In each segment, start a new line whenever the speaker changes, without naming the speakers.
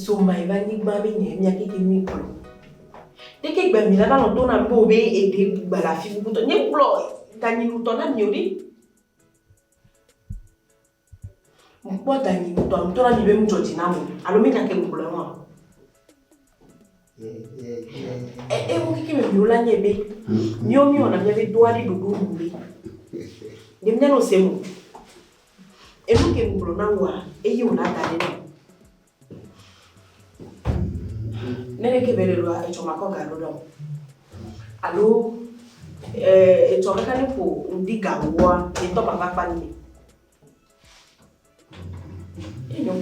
Zoma yi va anyigba be nye mia keke mi gblɔ. Ɖeke gbe mi la va nɔ to na mi be wo be eɖe gba le afi bubu tɔ. Nye gblɔ danyinutɔ na mi o ɖe. Mkpɔ danyinutɔ ŋutɔ na mi be nu dzɔ dzi na mo alo mi nya ke ŋgblɔ wa. E e wo keke me miwo la nye be miwo mi wɔna mia be doa ɖe ɖoɖo nu ɖe. Nye mia nɔ se mo. Enu ke ŋgblɔ na woa eye wòla da ɖe na. Ne ɖeke be le ɖoa etsɔ makɔ ga ɖo ɖe o. Alo etsɔ kaka ne ƒo ŋdi ga woa nye ŋutɔ mava kpa ni me. Enyo.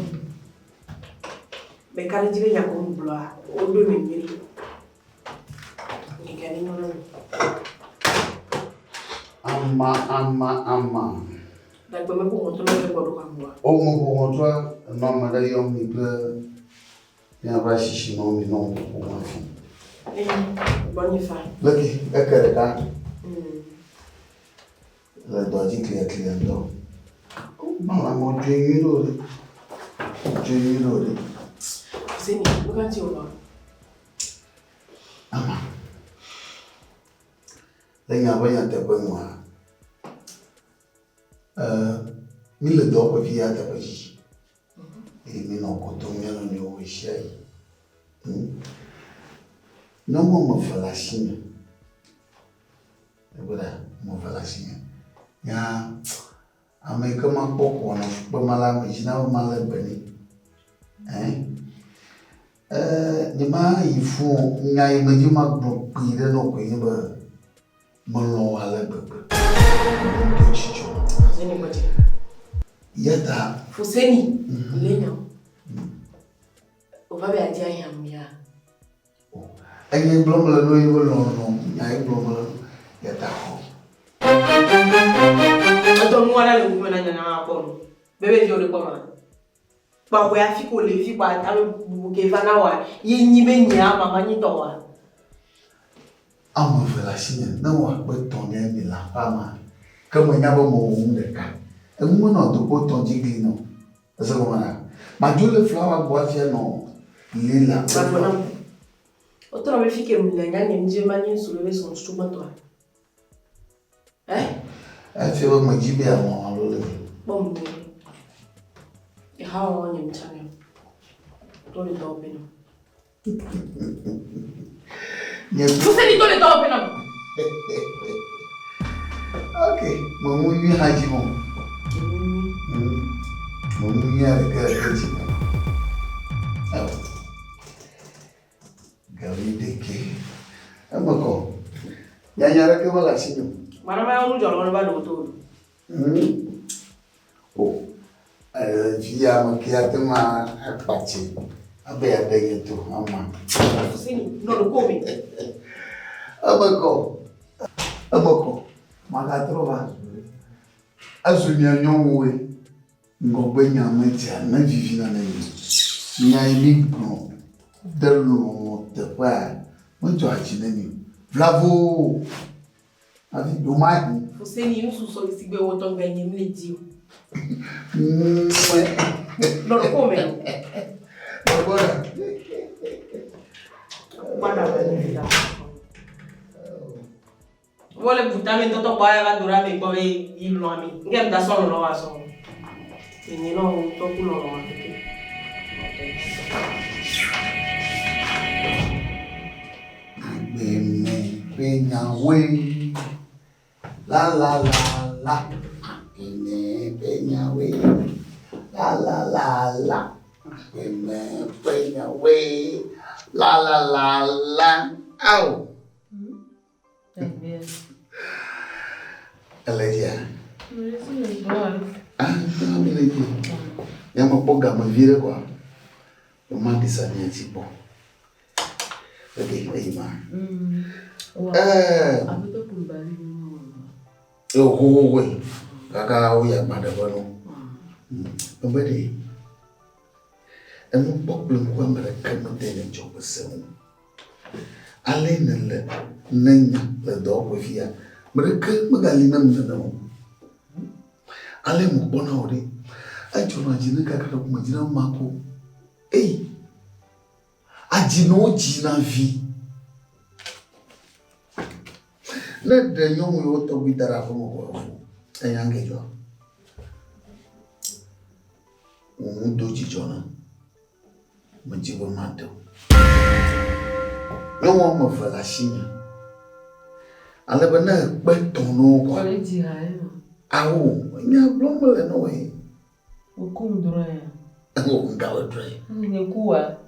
Meka ɖe edzi be nya ko ŋgblɔa woɖo eme nyuie. Ŋkekea nenyo na mi.
Ama ama ama.
Dagbe meƒo ʋɔtru na míaƒe gbɔɖoƒe aŋua?
O meƒo ʋɔtrua, enɔ ame ɖe yɔm mi kple míaƒe ashishi nɔ mi nɔ ƒoƒo hafi.
Enyo, gbɔnye fa.
Leke eke ɖeka le dɔ dzi kliaklia ŋutɔ. Gbã la mɔ dzoe nyui ɖe o ɖe. Dzoe nyui ɖe o ɖe.
Zeni, nu ka ŋuti wòva?
Ama. Le nya ƒe nyateƒe nua, mí le dɔwɔƒe fi ya teƒe dzi eye mí nɔ go dom mía nɔnɔewo ɣeshiaɣi. Nyɔnu woame eve le asinye. Ekpɔe ɖa, ame eve le asinye. Nya ame yi ke makpɔ ko wòanɔ fu kpem alea, medzina be malé be nɛ. Ɛ nyemayi fũu o. Nya yi medzi magblɔ kpui ɖe na wò koe nye be melɔ̃ wò ale gbegbe. Medo dzidzɔ nam.
Fuseni gbɔ dzi.
Eya ta.
Fuseni, lé nya o. Wòva be yeadi ahiãm ya.
Enye gblɔm mele na wò ye be lɔlɔ̃ nya ye gblɔm mele na wò. Eya ta xɔ.
Etɔ nu aɖe le ŋkume na nya na makpɔ nu. Bebe viwo ɖe kpɔ ma. Kpɔ afi ko le fi kpɔ ame bubu ke va na wa ye nyi be nye ama ma nyi tɔ wa.
Ame eve le asinye, ne wɔ akpe tɔ̃ ɖe mi le aƒea mea, ke menya be mewɔ nu ɖeka. Enu menɔ dokpo tɔ̃ dzi gli nɔ. Ese gɔme na? Madzo le flawa gbɔ hafi anɔ lila ƒe
Magblɔ nam. Wotrɔ be fi ke mle nya nye ŋdi be manyi ŋsu be be srɔ̃ tutu gbãtɔa. Ɛ?
Efia be medzi be yealɔ̃ alo le.
Kpɔ mu nyuie. Ehawɔwɔ nye ŋutsã nɛ. To le dɔwɔƒe nɔ.
Nye.
Fuseni to le dɔwɔƒe nɔ.
Ok, meŋu nyui hã dzi mɔ. Meŋu nyui aɖeke ɖeke dzi mɔ. Awɔ. Gawi ɖekɛ. Eme kɔ. Nyanya ɖeke mele asinye o.
Mana ma nu dzɔ lɔ va ɖe to.
O. Vi ya me ke ate ŋu akpatse abe yeaɖe nye to ama.
Fuseni, nɔ ɖo ko me.
Eme kɔ. Eme kɔ. Magatrɔ va. Ezu mia nyɔnuwoe. Ŋgɔgbe nya medzea ne vivina ne mi. Nya yi mi gblɔ de lɔlɔ̃ teƒea medzɔa dzi ne mi o. Vlavoo! Hafi ɖomahi.
Fuseni ŋsu sɔ sigbe wò tɔgbe nye mi le di o.
Mwe.
Nɔ ɖo ko me.
Gbɔgbɔ ɖa.
Gbɔɖa wɔ ne la. Wole buta mi tɔtɔ kpɔ aya va do ɖe ame gbɔ be yi lɔ̃ ami. Ŋke mi ta sɔ lɔlɔ wa sɔ. Enye nɔ wo tɔ ku lɔlɔ wa keke.
Agbe me ƒe nyawoe. La la la la. Agbe me ƒe nyawoe. La la la la. Agbe me ƒe nyawoe. La la la la. Ao. Ele dzia? Ah, mi le dzi. Ya mekpɔ game vi ɖe kɔa. Mema ɖi sa mia dzi kpɔ. Ok, eyi ma. Eh. Ehohohoe. Kaka woyi agba ɖe ƒe nu. Ebe ɖe. Enu kpɔ kple ŋku ame ɖeke mede nye dzɔgbese ŋu. Ale nèle ne nya le dɔwɔƒe fia, ame ɖeke megali nam nenem o. Ale mekpɔna wò ɖe, edzɔna dzi ne kaka ɖeko medzina be mako. Ei! Adzinɔwo dzina vi. Ne ɖe nyɔnu yiwo tɔgbi da ɖe aƒeme ko efo, enya ŋke dzɔa? Wò nu do dzidzɔ nam. Medi be maɖe wò. Nyɔnu woame eve le asinye. Ale be ne ekpe tɔ̃ na wo kɔa, ao, nya gblɔm mele na wòe.
Wokum drɔ̃e.
Wo ŋgawɔe drɔ̃e.
Nye kuwa.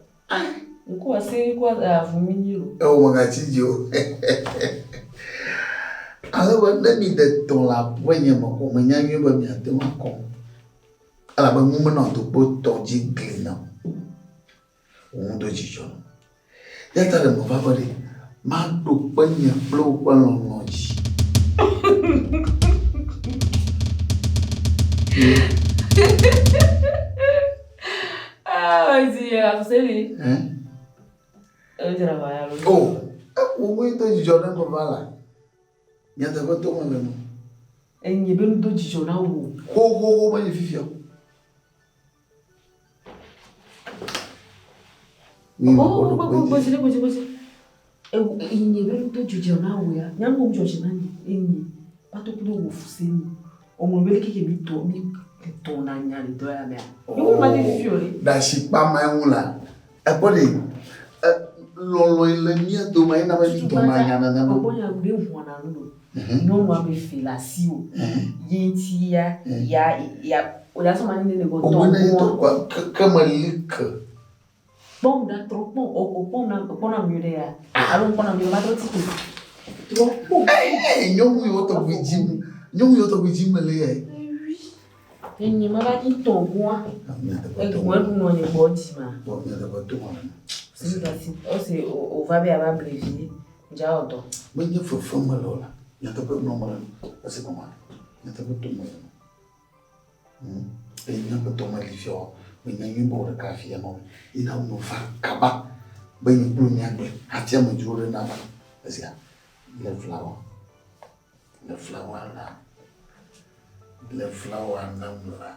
Ŋkuwa se ku avu mi nyi lo.
Ewo megatsi dzi o. Ale be ne mi ɖe tɔ̃ le aƒenye me ko menya nyuie be miate ŋu akɔm. Elabe nu menɔ adokpo tɔ dzi gli nam. Wò nu do dzidzɔ nam. Eya ta ɖe meva be ɖe maɖo kpe nye kple wò ƒe lɔlɔ̃ dzi.
Ah, zi afuseli. Eh?
Oh, eku ŋui do dzidzɔ ne meva la. Nyateƒe to mele nu.
Enye be nu do dzidzɔ na wò.
Xoxoxo menye fifia o.
Oh, gbɔdzi gbɔdzi gbɔdzi. Enye be nu do dzidzɔ na wò ya. Nya nu dzɔ dzi na nye. Enye. Pato kudo wò fuseni. Oŋlɔ be leke ke mi tɔ mi tɔ na nya le dɔ ya mea. Yewo ma te fifi o le.
Ɖe asi kpa ma ŋu la. Ekpɔ ɖe lɔlɔ̃e le mía dome ena be mi tɔ na nya nenema.
Ekpɔ nya ɖe ʋua na nu ɖo. Nyɔnu ame eve le asiwò. Ye ŋuti ya ya ya o la sɔ ma ne ne gbɔ tɔ.
Owó ne tɔ kɔ ke me li ke.
Kpɔm ɖa trɔ kpɔm o o kpɔm na kpɔ na nyuie ɖe ya. Alo kpɔ na nyuie ma trɔ ti ke. Trɔ kpɔm.
Ee nyɔnu yiwo tɔgbi dzim nyɔnu yiwo tɔgbi dzim mele ya.
Enye ma va nyi tɔ goa. Egbɔ eɖu nɔ nye gbɔ dzi ma.
Gbɔ nye teƒe to ma.
Sisi gasi ose o va be ava ble vi. Dza wɔ dɔ.
Menye fefe mele o la. Nyateƒe gblɔm mele no. Ese gɔmea? Nyateƒe tom mele no. Hmm. Eye míaƒe dɔ meli fia o. Menya nyuie be wò ɖeka afia nɔ. Yi na meva kaba be nye kple míagbe hafi amedzro ɖe nava. Esia le flawa. Le flawa la. Le flawa nam la.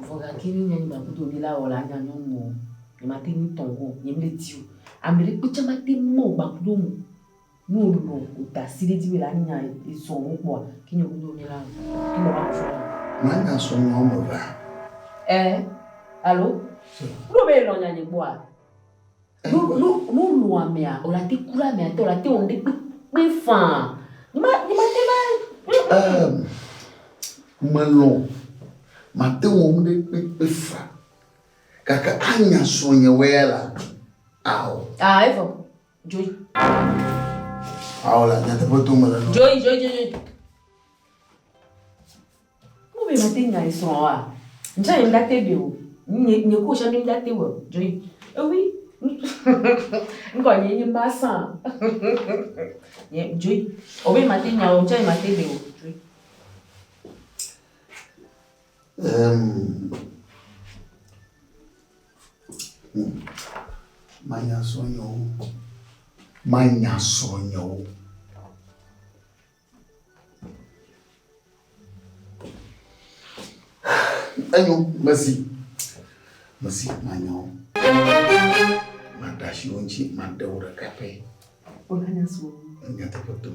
Vɔ gake ne nya nyigba kudo mi la wɔ la nya nyɔnu o. Nye mate ŋu tɔn go, nye mele di o. Ame ɖe kpe tsã mate mɔ gba kudo mu. Ne wò lɔ, wò da asi ɖe dzi be la nya esɔ wo kpɔa, ke nye kudo mi la wɔ. Ke me va fɔ la.
Manya sɔ nyɔ me va.
Eh, alo? Nu be lɔ nya nye gbɔa? Nu nu nu lɔ amea, o la te ku ɖe amea te, o la te wɔ nu ɖe kpekpe faa. Nye ma nye ma te va.
Ehm, melɔ̃. Mate wɔ nu ɖe kpekpe faa. Gake anya srɔ̃nye ya la, ao.
Ah, evɔ. Dzoyi.
Ao la, nyateƒe tom mele nɔ.
Dzoyi, dzoyi, dzoyi. Nu be mate nya esrɔ̃ wa. Ŋtsã nye ŋda te ɖe o. Nye nye ko tsã mi ŋda te wɔ. Dzoyi. Ewi. Ŋkɔ nye nye masa. Nye dzoyi. O be mate nya o, ŋtsã nye mate ɖe o. Dzoyi.
Um, manya srɔ̃nyewo. Manya srɔ̃nyewo. Enyo, mesi. Mesi, manya wo. Maɖe asi wo ŋuti, maɖe wo ɖeka pɛ.
Woganya srɔ̃.
Nyateƒe tom.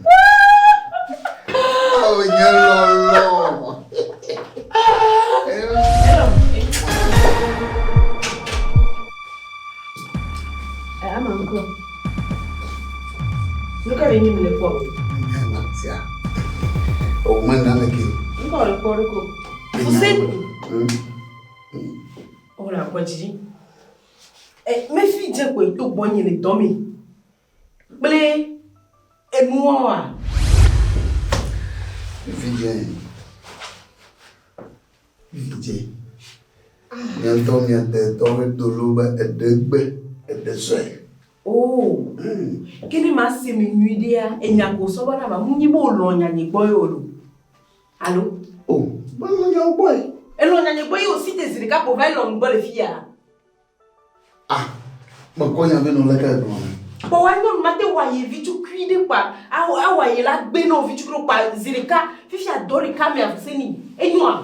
Awo nye lɔlɔ.
Ama ŋkɔ. Nu ka ɖe nyi mi le kpɔ?
Nye ma sia. O me na le ke.
Ŋkɔ le kpɔ ɖo ko. Fuseni. O la kɔ dzi. E mefi dze koe to gbɔnye le dɔ me. Kple enuwoa?
Vidze. Vidze. Mía ŋutɔ mía detɔwo do lo be eɖe gbe, eɖe sɔe.
Oh, ke ne ma se me nyui ɖea, enya ko sɔ be na ma mu nyi be wolɔ̃ nya nye gbɔ ye o lo. Alo?
Oh, melɔ̃ nya wo gbɔe.
Elɔ̃ nya nye gbɔ ye o si te zi ɖeka ko va elɔ̃ nu gbɔ le fiya.
Ah, mekɔ nya be nɔ leke egblɔ ne.
Kpɔ wa nyɔnu ma te wɔ aye vitukui ɖe kpa, awɔ awɔ aye la gbe nɔ vitukui ɖe kpa zi ɖeka fifia dɔ ɖeka me afuseni. Enyoa?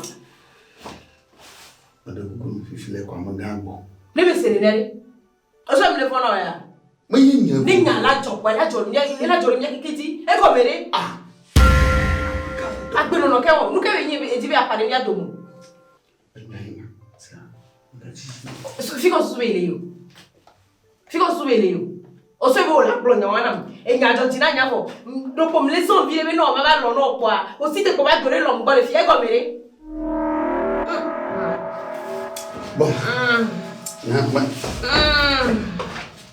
Meɖe kuku nu fifi le kɔ amegã gbɔ.
Ne me se nene ɖe. Ɔsɔ mi vɔ̃ na wò ya?
Menye nye
Ne nya la dzɔ kpɔa, ela dzɔ mía, ela dzɔ ɖe mía keke dzi. Egɔme ɖe?
Ah.
Agbenɔnɔ ke wɔ. Nu ke wònye be edzi be yeaƒã ɖe mía dome o. Fi ka susu be yele yi o? Fi ka susu be yele yi o? Osɔe be wòle agblɔ nya wa nam. Enya dzɔ dzi na nya vɔ. Ɖeko mle zɔn viɖe be ne wɔ mava lɔ ne wò kpɔa, wò si te kpɔ va do ɖe lɔm gbɔ le fi. Egɔme ɖe?
Bon. Na ma.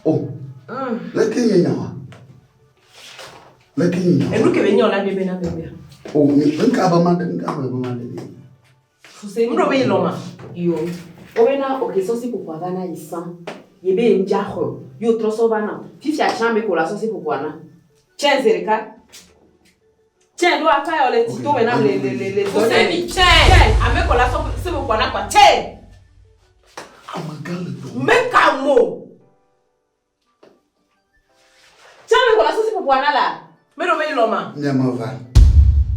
Oh. Leke nye nya wa? Leke nye nya wa?
Enu ke be nye la ɖe be na megbea.
Oh, nka be ma ɖe, nka be ma ɖe.
Fuse, ŋɖo be yi lɔ ma?
Yo. Wobena oke sɔsi ƒoƒoa va na yi sã. Ye be ye ŋdza xɔ. Yo trɔ sɔ va na. Fifia tsã me ko la sɔsi ƒoƒoa na. Tsɛ zi ɖeka. Tsɛ ɖo afa yɔ le tsi to me nam le le le le dɔ
Fuse ni tsɛ. Ame ko la sɔ se ƒoƒoa na kɔa tsɛ.
Amegã le dɔ.
Me ka mo.
Tsɛ me ko la sɔsi ƒoƒoa na la.
Me ɖo be yi lɔ ma?
Nye me va.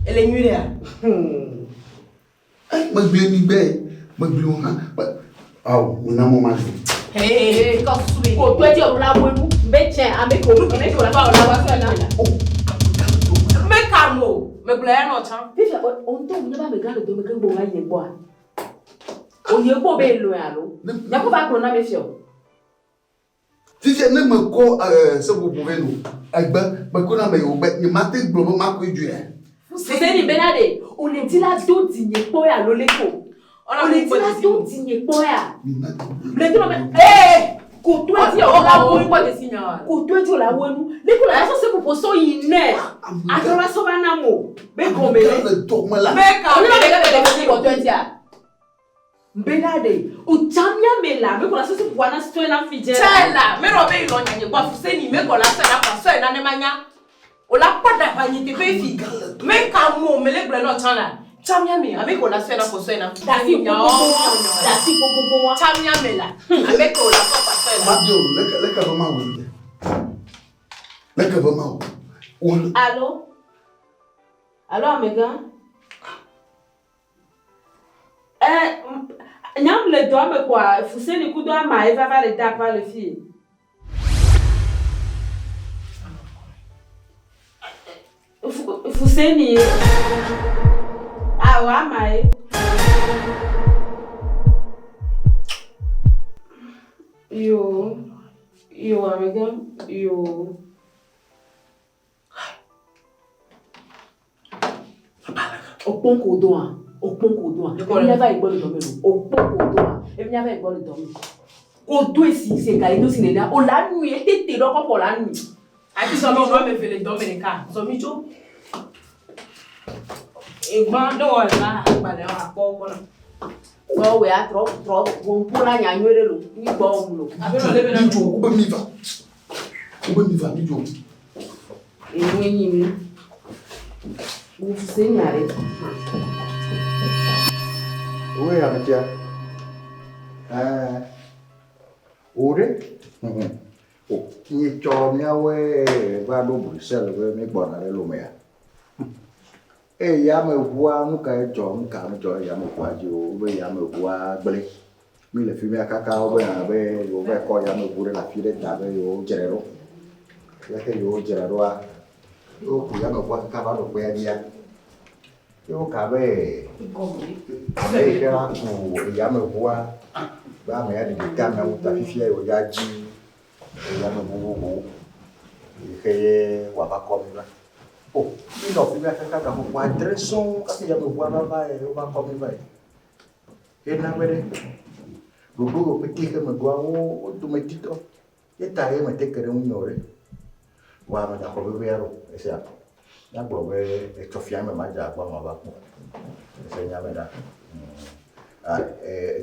Ele nyui ɖea?
Eh, megblẽ mi gbɛ, megblẽ wo hã. Awo, mina mo ma dzo.
Hey, ka susu be.
Ko to dzi o la wo nu. Be tsɛ ame ko ame ko la va o la wa sɔ na.
Oh, amegã le dɔ me.
Me ka mo. Megblɔ ya nɔ tsã.
Fifia o ŋutɔ wònye be amegã le dɔme keŋ gbɔ va yi gbɔa. Oye gbɔ be elɔe alo. Nyako va gblɔ na me fiɔ.
Fifia ne mekɔ seƒoƒo vɛ no, egbe mekɔ na ame yiwo gbe, nye mate gblɔ be makɔe dzoea.
Fuseni bena ɖe ole di la do dinye kpɔ ya alo leke o. Ole di la do dinye kpɔ ya.
Mina
Le dro me.
Ee!
Koto edzi o la wo.
Kpɔ dzesi nya wa.
Koto edzi o la wo nu. Leke la sɔ seƒoƒo sɔ yi nɛ. Atrɔ la sɔ va na mo. Be gɔme
Amegã
le.
le dɔ me la.
Me ka
Onye
mo.
be gã le dɔme koto edzia. Bena ɖe o tsa mía me la me ko la sɔ seƒoƒoa na sɔe na fi dze.
Tsɛ la, me ɖo be yi lɔ nyanye gbɔ Fuseni me kɔ la sɔe na kɔ sɔe na ne ma nya. O la kpɔ ɖa va nyi teƒe fi. Me ka mo me le gblɔ nɔ tsã la. Tsã mía me, ame ko la sɔe na kɔ sɔe na.
Dasi gbogbo dasi gbogbo wa.
Tsã mía me la, ame ko la kɔ kɔ sɔe na.
Mabio, leke leke be mawɔ nu ɖe? Leke be mawɔ? Wo
Allô? Allô, amegã? Eh, nyam le dɔ me kɔa, Fuseni kudo ama eva va le da va le fi. Fuseni ye. Awɔ ama ye. Yo, yo amegã, yo. Okpɔn ko do a, okpɔn ko do a. Ebi ava yi gbɔ le dɔme lo. Okpɔn ko do a, ebi ava yi gbɔ le dɔme. Ko do esi se ga yi do si nena. O la nui etete ɖɔ kɔkɔ la nui.
Ati zɔ mi dzo ame eve le dɔme ɖeka. Zɔ mi dzo. Egbã ne wɔ la agbalẽ akpɔ gbɔna.
Gbɔ wɛ atrɔ trɔ wɔnpo la nya nyuie ɖe lo. Mi gbɔ wɔm lo.
Abe nɔ lebe na
mi dzo, wobe mi va. Wobe mi va, mi dzo.
Enu enyi mi. Wo se nya ɖe.
Oui, Ametia. Wò ɖe? O, nyitsɔ míawoe va ɖo Bruxelles be mígbɔna ɖe Lomea. Eye yameʋua, nu kae dzɔ, nu ka medzɔ ɖe yameʋua dzi o, wobe yameʋua gblẽ. Mi le fi mia kaka wobe hã be yewo va kɔ yameʋu ɖe le afi ɖe da be yewo dzrae ɖo. Leke yewo dzrae ɖoa, ye woku yameʋua kaka va ɖo kpea dzia, ye woka be ame yi ke la ku yameʋua be ame ya ɖeɖi te ameawo ta fifia yewo dza dzi yameʋu bubu yi ke ye wòava kɔ mi va. O, mi nɔ fi mia kaka gaƒoƒo adre sɔŋ hafi yameʋua va va ye wova kɔ mi va yi. Ena be ɖe ɖoɖo yiwo pete xe meɖoa wo wo dometitɔ ye ta ye mete ke ɖe ŋunye o ɖe. Vɔa megaxɔ veve ya ɖo esia. Míagblɔ be etsɔ fia me madze agbɔ mava kpɔ. Ese nya me ɖa.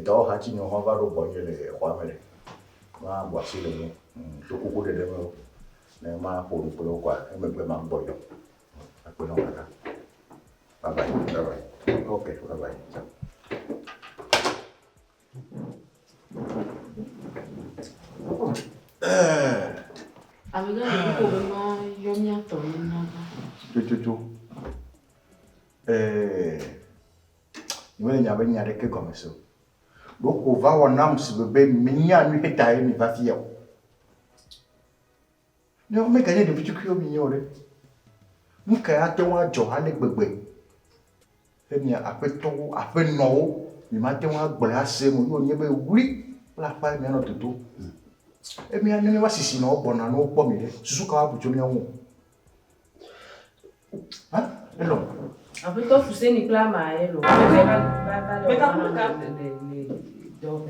Dɔwɔhatsinyewo hã va ɖo gbɔnye le xɔa me ɖe. Mabu asi le ŋu. To kuku ɖeɖe me o. Ne maƒo nu kple wo kɔa, emegbe magbɔ yɔ. Akpe na wo kaka. Bye bye. Bye bye. Okay, bye bye. Ciao.
Amegã le ko be ma yɔ mía tɔ ne míava.
Tututu. Nyemele nya be nya ɖeke gɔme se o. Ɖeko va wɔ nam si be be menya nu xe ta ye mi va fia o. Ne meganye ɖevi tukuiwo mienye o ɖe, nu kae ate ŋu adzɔ ale gbegbe be mia aƒetɔwo, aƒenɔwo miemate ŋu agblɔe ase eme o ye wònye be ɣli kple aƒa mianɔ dodom? Emia ne míava sisi nɔ wo gbɔna ne wokpɔ mi ɖe, susu ka woabu tso mía ŋu? Ha? Elɔ̃.
Aƒetɔ Fuseni kple ama ye lo.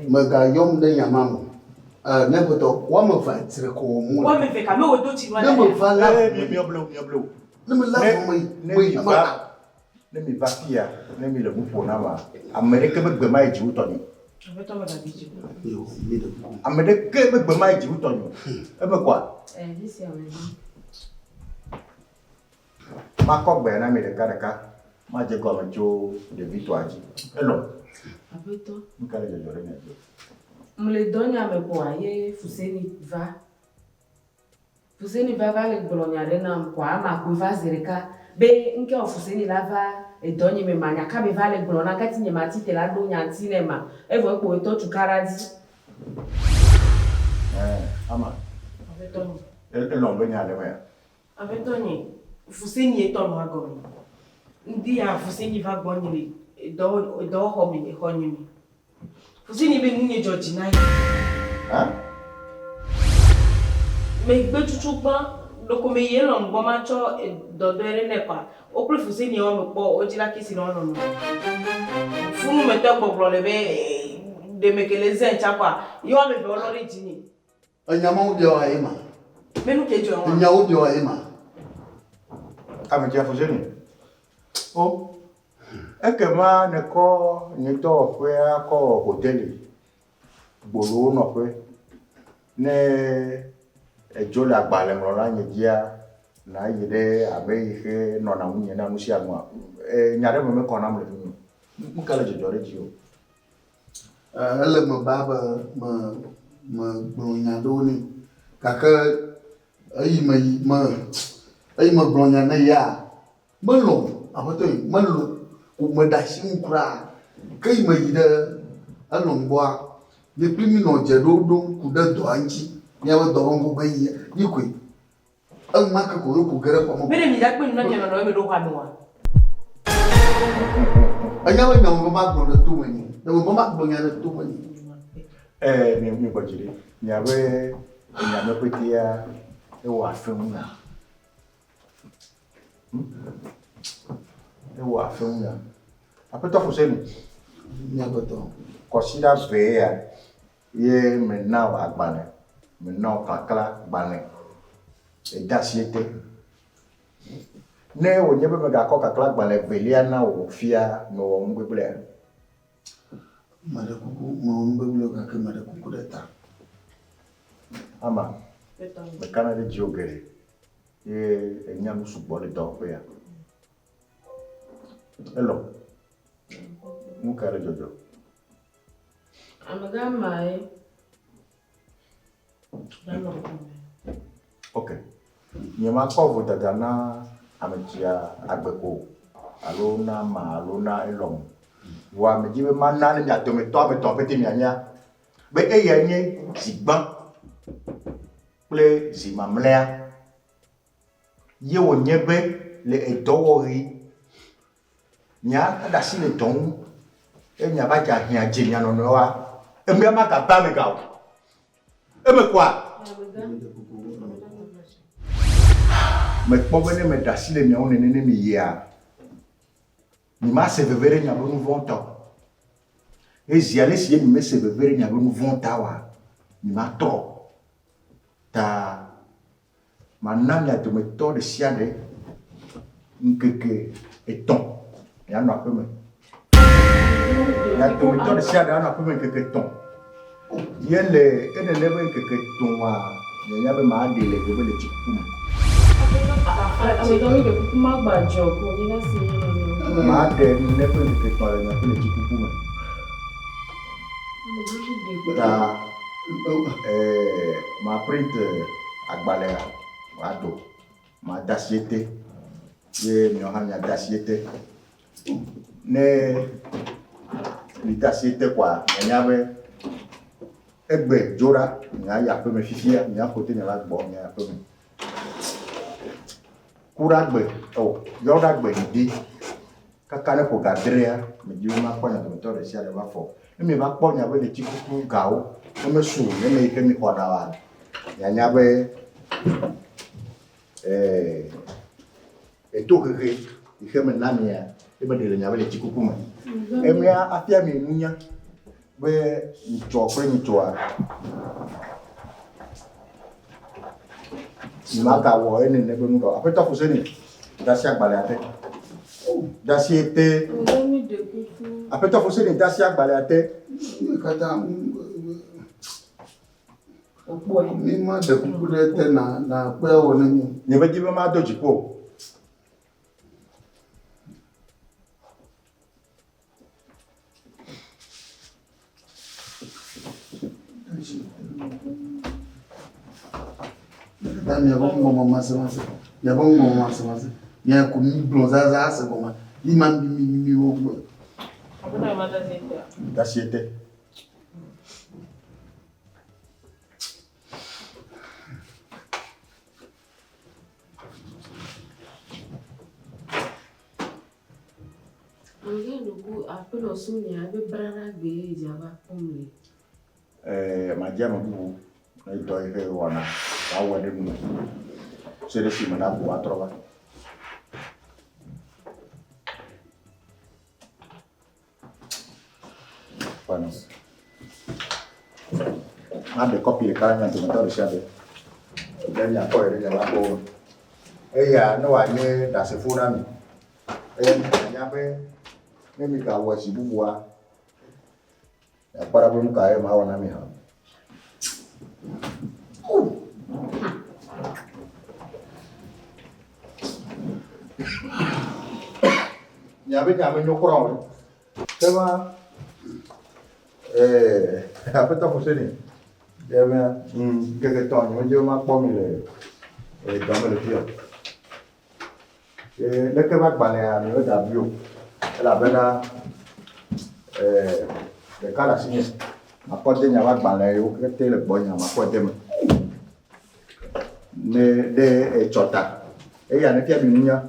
Mègayɔm ɖe nya ma me o. Ẽ, mía ƒetɔ, wo ame evea dzre ko wɔm wole.
Wo ame eve ka me wodo tsi nua
Ne meva la
Ee, mi míable o, míable o.
Ne mela
Ne
vɔ me
ne
me
mi va ne mi va fia, ne mi le nu ƒo nam aa, ame ɖeke be gbe ma yi dzi wu tɔnye o.
Aƒetɔ megabi dzi o.
Yo, mi ɖe kuku.
Ame ɖeke be gbe ma yi dzi wu tɔnye o. Eme kɔa?
Ẽ, mí se ame ma.
Makɔ gbe na mi ɖeka ɖeka. Madze gɔme tso ɖevitɔa dzi. Elɔ̃.
Aƒetɔ.
Nu ka le dzɔdzɔ ɖe mia dzi?
Mle dɔnya me kɔa ye Fuseni va. Fuseni va va le gblɔ nya ɖe nam kɔa ama koe va zi ɖeka be ŋke wɔ Fuseni la va edɔ nye me ma nya ka be va le gblɔ na kati nye ma ti te la ɖo nya ŋuti nɛ ma evɔ ekpo etɔ tukaɖa dzi.
Ɛɛ, ama.
Aƒetɔ nye.
Elɔ̃ be nya le mea?
Aƒetɔ nye, Fuseni ye tɔ nua gɔme. Ŋdi ya Fuseni va gbɔ nye le edɔ edɔwɔxɔ me exɔ nye me. Fuseni be nu nye dzɔ dzi na ye.
Hã?
Megbe tutu gbã ɖeko me yi elɔ̃ gbɔ matsɔ dɔdɔe ɖe nɛ kɔa, wo kple Fuseni woame kpɔ wodzra kisi na wo nɔnɔewo. Funu me tɔ gbɔgblɔ le be ɖe me ke le zẽ tsã kɔa, ye woame eve wolɔ ɖe dzi nɛ.
Enya mawo biɔ wa ye ma.
Be nu ke dzɔ wa.
Enyawo biɔ wa ye ma.
Ame dzia Fuseni. O, ekema nekɔ nye dɔwɔƒea kɔ wɔ hoteli, gbolowo nɔƒe. Ne edzo le agbalẽ ŋlɔ na nye dzia, nayi ɖe abe yi xe nɔna ŋunye na nu sia nua. E, nya ɖe me mekɔ nam le fi mi o. Nu ka le dzɔdzɔ ɖe dzi o?
Ele me ba be me megblɔ nya ɖewo nɛ gake eyi me yi me eyi megblɔ nya nɛ ya melɔ̃ o aƒetɔ yi melɔ̃ o meɖe asi ŋu kura. Ke yi meyi ɖe elɔ̃ gbɔa nye kpli mi nɔ dze ɖo ɖom ku ɖe dɔa ŋuti. Míabe dɔ be ŋgɔgbe yia yi koe. Enumake ko ye ko ge ɖe xɔa me.
Be ɖe mi ɖakpe nu na mia nɔnɔewo me ɖo xɔa me oa?
Enya be nya me be magblɔ ɖe to me nɛ. Nye me be magblɔ nya ɖe to me nɛ.
Ee, mi mi gbɔ dzi ɖi. Miabe enya me ƒetea ewɔ afe ŋu nya. Hm? Ewɔ afe ŋu nya. Aƒetɔ Fuseni.
Mia ƒetɔ.
Kɔsiɖa vee ya ye mena wò agbalẽ, mena wò klakla gbalẽ. Ede asi ete. Ne wònye be megakɔ kakla gbalẽ evelia na wò fia mewɔ nu gbegblẽa?
Meɖe kuku, mewɔ nu gbegblẽ o gake meɖe kuku ɖe ta.
Ama, mekana ɖe dziwò geɖe ye enya nu sugbɔ le dɔwɔƒea. Elɔ, nu ka le dzɔdzɔ?
Amegã ma ye.
Ok. Nyemakpɔ vodada na ame tsia agbe ko o, alo na ama alo na elɔm. Vɔa medzi be mana ne mia dometɔ ame etɔ̃ pɛtɛ mianya be eyae nye zi gbã kple zi mamlɛa ye wònye be le edɔwɔɣi mia ɖe asi le dɔ ŋu eye miava dze ahiã dze mia nɔnɔewoa, emea magaba ame ga o. Eme kɔa? Mekpɔ be ne meɖe asi le miawo nene ne miyia, mi mase veve ɖe miaƒe nu vɔ̃ ta o. Ezi ale si ye mi mese veve ɖe miaƒe nu vɔ̃ ta oa, mi matrɔ o. Ta mana mia dometɔ ɖe sia ɖe ŋkeke etɔ̃ mianɔ aƒeme. Mia dometɔ ɖe sia ɖe anɔ aƒeme ŋkeke etɔ̃. Ye le enene be ŋkeke etɔ̃a, mianya be maɖe le be le tsikuku me.
Ametɔ mi ɖe kuku magba dzɔ ko mi la si nye nɔnɔ.
Maɖe nene ƒe ŋkeke etɔ̃ le miaƒe le tsikuku me. Ta ma print agbalẽa wòado, made asi ete ye miawo hã miade asi ete. Ne mide asi ete koa, mianya be egbe dzo ɖa, miayi aƒeme fifia, miaƒo te miava gbɔ miayi aƒeme. Kuɖagbe, o, Yɔɖagbe ŋdi kaka ne ƒo ga adrea, medi be makpɔ mia dometɔ ɖe sia ɖe va fɔ. Ne mieva kpɔ miabe ɣletikuku gawo, ne mesu nene yi ke mixɔna oa, mianya be ee, etohehe yi ke mena mia, ye meɖe le miabe ɣletikuku me. Emea afia mi nunya be nyitsɔ kple nyitsɔa, nyemagawɔ enene be nu ɖe o. Aƒetɔ Fuseni, de asi agbalẽa te. De asi ete. Aƒetɔ Fuseni, de asi agbalẽa te.
Mi katã mi ma ɖe kuku ɖe te na na kpɔe wɔ ne mi.
Nye medi be mado dziku o.
Ta miaƒe nugbɔgbɔ masemase, miaƒe nugbɔgbɔ masemase, mia ko mi gblɔ zaza se gɔme, mi ma mi mi mi wo gblɔ.
De asi ete.
Ŋgɛ ɖoku aƒenɔ Sonia ebe braɖagbe ye dza va kpɔm le.
Ɛɛ, madze ame bubu ne dɔ yi ke wɔna woawɔe ɖe nu me. Se ɖe si me na bu atrɔ va. Bueno. Maɖe kɔpi ɖeka na mia dometɔ ɖe sia ɖe. Ɖe miakpɔ ɖe miava kpɔ wo. Eya ne wòanye ɖasefo na mi. Eye mianya be ne migawɔ zi bubua, miakpɔ ɖa be nu kae mawɔ na mi hã. Miabe nya menyo kura o. Ke va, ee, aƒetɔ Fuseni, ye be, ŋkeke tɔ̃ nye medzi be makpɔ mi le dɔ me le fi o. Ye leke be agbalẽa mi megabui o elabena ee, ɖeka le asinye. Makɔ de miaƒe agbalẽ yiwo kete le gbɔnye makɔ de eme. Ne ɖe etsɔ ta. Eya nefia mi nunya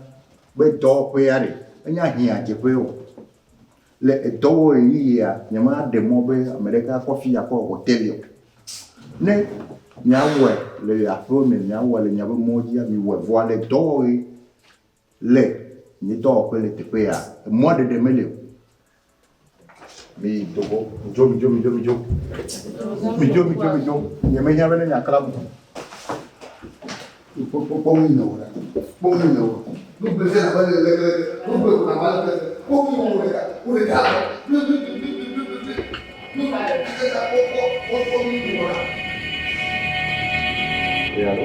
be dɔwɔƒea ɖe menye ahiãdzeƒe o. Le edɔwɔɣeyiɣia, nyemaɖe mɔ be ame ɖeke akɔ fi akɔ hoteli o. Ne miawɔe le aƒe me, miawɔe le miaƒe mɔ dzia, miwɔe. Vɔa le dɔwɔɣi le nye dɔwɔƒe le teƒe ya, emɔɖeɖe meli o. Mi dogo, midzo, midzo, midzo, midzo. Midzo, midzo, midzo. Nye mehiã be ne miakla mo.
Kpɔ nu ne wɔ ɖa. Kpɔ nu ne wɔ. Gbogbo ɖe abe le le le gbogbo ko na le le gbogbo wo ɖeka wo ɖeka.
Oui, allô?